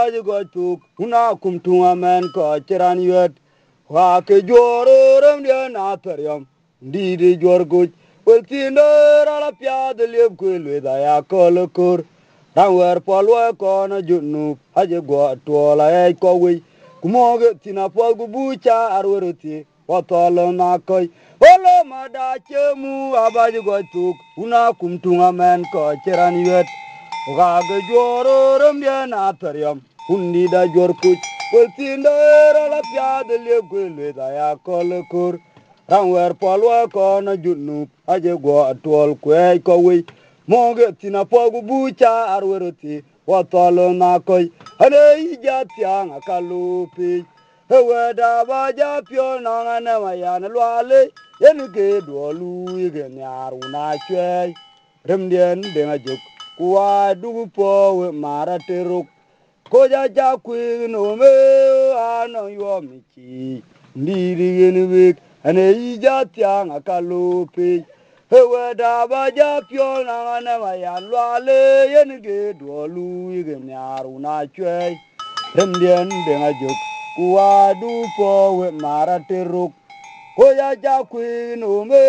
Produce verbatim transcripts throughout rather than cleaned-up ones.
Abac gɔc thok, wun akum tuŋ amɛn kɔc cï raan yuɛt. Wa ke juɔɔr röörëmdiɛn athɛriɔm, dïït ë juɔr kuc. Wël thiin de rɔl apiath ë liep kuël lueth aya köl ë köör. Raan wɛ̈ɛ̈r puɔl luɔi kɔn ë Junub, acï guɔ tuɔɔl aɣɛɛc kɔ̈u wei. Ku mɔ̈ɔ̈k ë thïn apuɔth ku buc caar wër ë thiëëk. Wa thɔl ë nhak kɔc, ɣöl ë mada cie mu abac gɔc thok, wun akum tuŋ amɛn kɔc cï raan yuɛt. Ku ka ke juɔɔr röörëmdiɛn athɛriɔm, wun dïït ajuɔr kuc. Wël thiin de rɔl apiath ë liep kuël lueth aya köl ë köör. Raan wɛ̈ɛ̈r puɔl luɔi kɔn ë Junub, acï guɔ tuɔɔl kuɛɛc kɔ̈u wei. Mɔ̈ɔ̈k ë thïn apuɔth ku buc caar wër ë thiëëk. Wa thɔl ë nhak kɔc, ɣɛn ë yï jat thiäŋ aka loop piic. Ë wɛ̈t abac apiɔl nɔŋ anɛm ayan luaalë, yen ke duɔl luui ke nhiaar wun acuɛɛi. Rëmdiɛn deŋ ajök, ku wa duk puɔ̈u ë maar ater rok. Koc aca kuëëk nööm ë anɔŋ yuɔɔm ë ciic, dïït yen week, ɣɛn ë yï jat thiäŋ aka loop piic. Ë wɛ̈t abac apiɔl nɔŋ anɛm ayan luaalë, yen ke duɔl luui ke nhiaar wun acuɛɛi. Rëmdiɛn deŋ ajök, ku wa duk puɔ̈u ë maar ater rok. Koc aca kuëëk nööm ë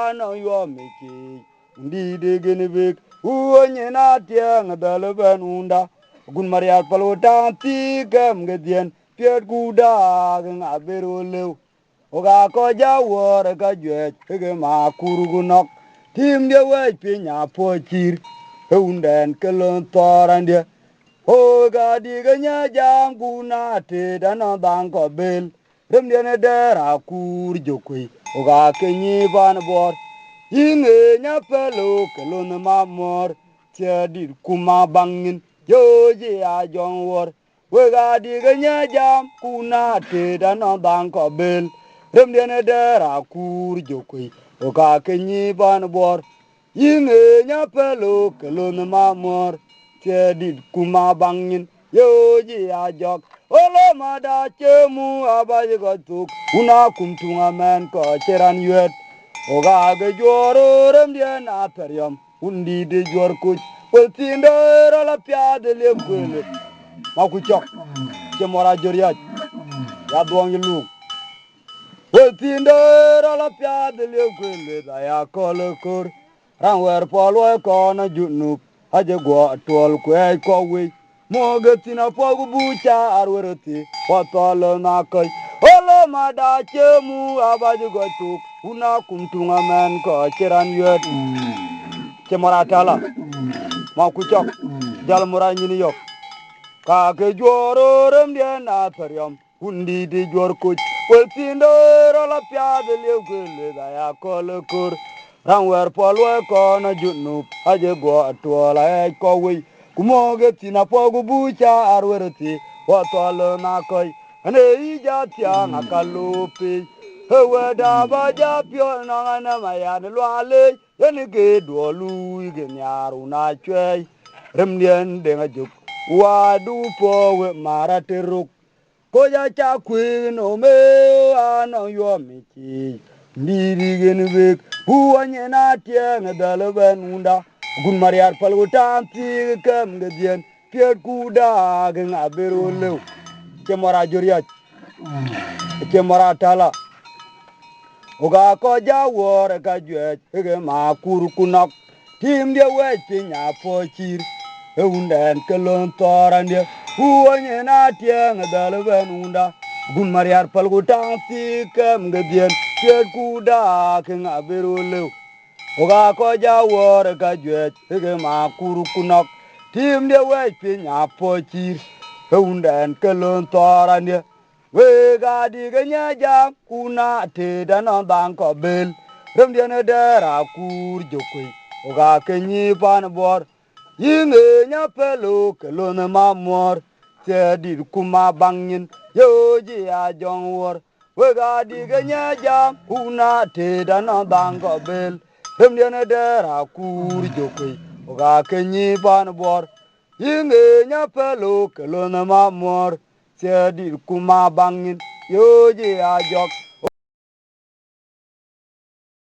anɔŋ yuɔɔm ë ciic, dïït ë gën bïk, ku ɣöny yen atiɛɛŋ dhäl ëbɛ̈n wunda. Gun marial pal ku taŋ thiik kɛm ke dhiën, piɛt ku daak ŋa bï röt lëu. Ɣok aa kɔc ja wuɔɔr ë ka juɛc, ke ke ma kur ku nɔ̈k. Tiimdiɛ wɛɛc piny apuɔ̈c cïïr, ë wundɛn ke lon thɔɔr andiɛ. Ɣok aa dï ke nyɛ jam ku na tëët anɔŋ dhaŋ kɔ̈ bel. Rëmdiɛn ë dɛɛr akuur jök kuëi, ɣok aa ke nyic pan buɔɔr. Yïn ŋeeny apɛl ɣok ke lon ë mamuɔɔr, thiëëdït kum abaŋ nyin, yööc ë ya jɔŋ wuɔɔr. Wek aa dï ke nyɛ jam, ku na tëët anɔŋ dhaŋ kɔ̈ bel. Rëmdiɛn ë dɛɛr akuur jök kuëi, ɣok aa ke nyic pan buɔɔr. Yïn ŋeeny apɛl ɣok ke lon ë mamuɔɔr, thiëëdït kum abaŋ nyin, yööc ë ya jɔk. Ɣöl ë mada cie mu abac gɔc thok, wun akum tuŋ amɛn kɔc cï raan yuɛt. Ɣok aa ke juɔɔr röörëmdiɛn athɛriɔm, wun dïït ë juɔr kuc. Wël thiin de rɔl apiath ë liep kuël lueth. Ma ku cɔk, cie mɔr ajör yac, ya dhuɔŋ yï luuŋ. Wël thiin de rɔl apiath ë liep kuël lueth aya köl ë köör. Raan wɛ̈ɛ̈r puɔl luɔi kɔn ë Junub, acï guɔ tuɔɔl kuɛɛc kɔ̈u wei. Mɔ̈ɔ̈k ë thïn apuɔth ku buc caar wër ë thiëëk, wa thɔl ë nhak kɔc. Ɣöl ë mada cie mu abac gɔc thok, wun akum tuŋ amɛn kɔc cï raan yuɛt. Cie mɔr atäla, ma ku cɔk, jäl mur anyin yök. Ka ke juɔɔr röörëmdiɛn athɛriɔm, wun dïït ë juɔr kuc. Wël thiin de rɔl apiath ë liep kuël lueth aya köl ë köör. Raan wɛ̈ɛ̈r puɔl luɔi kɔn ë Junub, acï guɔ tuɔɔl aɣɛɛc kɔ̈u wei. Ku mɔ̈ɔ̈k ë thïn apuɔth ku buc caar wër ë thiëëk, wa thɔl ë nhak kɔc. Ɣɛn ë yï jat thiäŋ aka loop piic. Ë wɛ̈t abac apiɔl nɔŋ anɛm ayan luaalë, yen ke duɔl luui ke nhiaar wun acuɛɛi. Rëmdiɛn deŋ ajök, wa duk puɔ̈u ë maar ater rok. Koc aca kuëëk nööm ë anɔŋ yuɔɔm ë ciic, dïït ë gën bïk, ku ɣöny yen atiɛɛŋ dhäl ëbɛ̈n wunda. Gun marial pal ku taŋ thiik kɛm ke dhiën, piɛt ku daak ŋa bï röt lëu. Cie mɔr ajör yac, cie mɔr atäla. Ɣok aa kɔc ja wuɔɔr ë ka juɛc, ke ke ma kur ku nɔ̈k. Tiimdiɛ wɛɛc piny apuɔ̈c cïïr, ë wundɛn ke lon thɔɔr andiɛ. Ku ɣöny yen atiɛɛŋ dhäl ëbɛ̈n wunda. Gun marial pal ku taŋ thiik kɛm ke dhiën, piɛt ku daak ŋa bï röt lëu. Ɣok aa kɔc ja wuɔɔr ë ka juɛc, ke ke ma kur ku nɔ̈k. Tiimdiɛ wɛɛc piny apuɔ̈c cïïr, ë wundɛn ke lon thɔɔr andiɛ. Wek aa dï ke nyɛ jam, ku na tëët anɔŋ dhaŋ kɔ̈ bel. Rëmdiɛn ë dɛɛr akuur jök kuëi, ɣok aa ke nyic pan buɔɔr. Yïn ŋeeny apɛl ɣok ke lon ë mamuɔɔr, thiëëdït kum abaŋ nyin, yööc ë ya jɔŋ wuɔɔr. Wek aa dï ke nyɛ jam, ku na tëët anɔŋ dhaŋ kɔ̈ bel. Rëmdiɛn ë dɛɛr akuur jök kuëi, ɣok aa ke nyic pan buɔɔr. Yïn ŋeeny apɛl ɣok ke lon ë mamuɔɔr, thiëëdït kum abaŋ nyin, yööc ë ya jɔk.